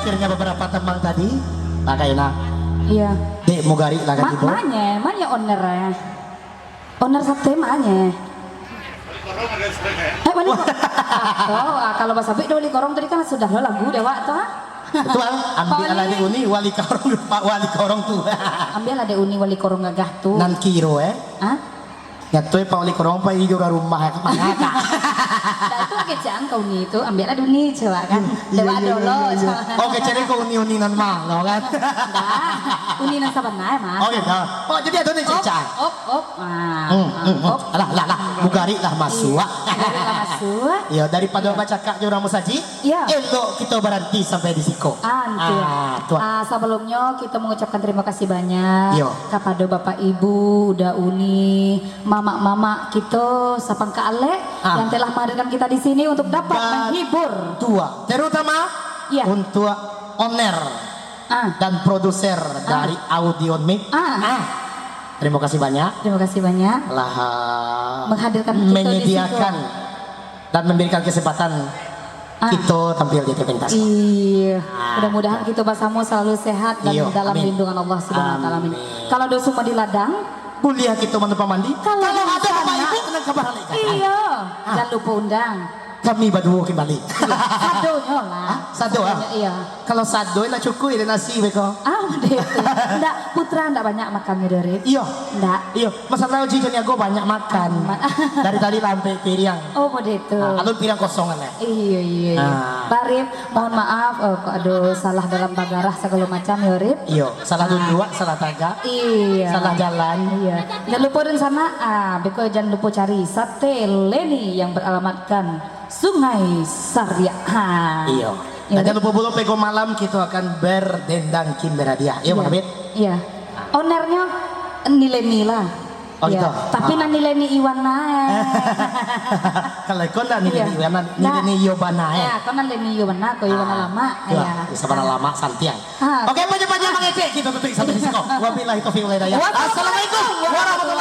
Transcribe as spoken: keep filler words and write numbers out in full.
Akhirnya beberapa teman tadi, pakai nak. Iya. Dek Mugari lah kan. Ma-, ibu. Manye, manye owner, eh. Owner sate manye. Eh, wali ko-, ah, toh, ah, kalau basabuik dek wali korong tadi kan sudah lo lagu dek awak tu, ah. Betul, ah. Ambil lah dek Uni, wali korong, Pak wali korong tu. Ambil lah dek Uni, wali korong gagah tu. Nan kiro, eh. Ah? Nyato, eh, Pak wali korong, Pak, iyo urang rumah, eh, ka mano, Kak? Dah, itu kecaan kau ni tu, ambil lah dek Uni, coba kan. Iya, iya, iya, iya. Oh, kecaan kau Uni, Uni nan ma lo kan? Dah, Uni nan sabana, eh, Mas. Oke, dah. Oh, jadi ado ni, Cecak. Op, op. Ah, hmm, hmm, hmm. Alah, alah, alah. Mugari lah masuak. Iya, mugari lah masuak. Iyo, daripado bacakak jo urang musajik, iyo, elok kito baranti sampai di siko. Ah, tu. Ah, tu. Ah, sabalumnyo kito mangucapkan tarimo kasih banyak, iyo, kapado Bapak Ibu, Uda Uni, mamak-mamak kito sapangka alek, ah, yang telah menghadirkan kita di sini untuk dapat menghibur. Batua. Terutama, iya, untuk owner, ah, dan produser, ah, dari Audio Mix. Ah. Ah. Terima kasih banyak. Terima kasih banyak. Telah, ah, menghadirkan kita di siko. Menyediakan dan memberikan kesempatan, ah, kito tampil di pentas. Iya. Ah. Mudah-mudahan kito basamo selalu sehat dan, iyo, dalam, amin, lindungan Allah Subhanahu wa Taala. Amin. Amin. Kalau doso mandi ladang, buliah kito manumpang mandi. Kalau ado Bapak Ibu, kena kabar alek. Iya. Ah. Jangan lupa undang. Kami baduo kembali. Sadonyo lah. Hah? Sado, ah? Sadonyo, iya. Kalau sado lah cukuik dek nasi beko. Ah, deh tu. Ndak, Putra ndak banyak makan nyo, Rip. Iyo. Ndak. Iyo. Masalah Uji jo Niago banyak makan. Amat. Dari tadi lah ampek piriang. Oh, model tu. Ah, alun piriang kosong kan, eh? Iyo, iyo, iyo. Ah. Barip, mohon maaf, eh, kok ado salah dalam bagarah sagalo macam, yo, Rip. Iyo, salah duduak, salah tagak, iyo, salah jalan. Iyo. Jangan lupa di sana, ah, beko jangan lupa cari Sate Leni yang beralamatkan Sungai Sariak. Ha. Iyo. Iyo, dan jangan lupa pulo pego malam kito akan berdendang kin berhadiah. Iyo, Bang Abid? Iyo. Ownernya Ni Leni lah. Oh, iyo. Gitu. Tapi, ah, nan Ni Leni Iwan nae. Kalau kau ndak Ni Leni Iwan, Ni Leni Iyo bana, eh. Iyo, kau nan Leni Iyo bana, kau Iwan lama. Iyo. Sabana lama santiang. Ah. Oke, panjang-panjang mangecek, kito tutup sampai di siko. Wabillahi taufiq wal hidayah. Assalamualaikum warahmatullahi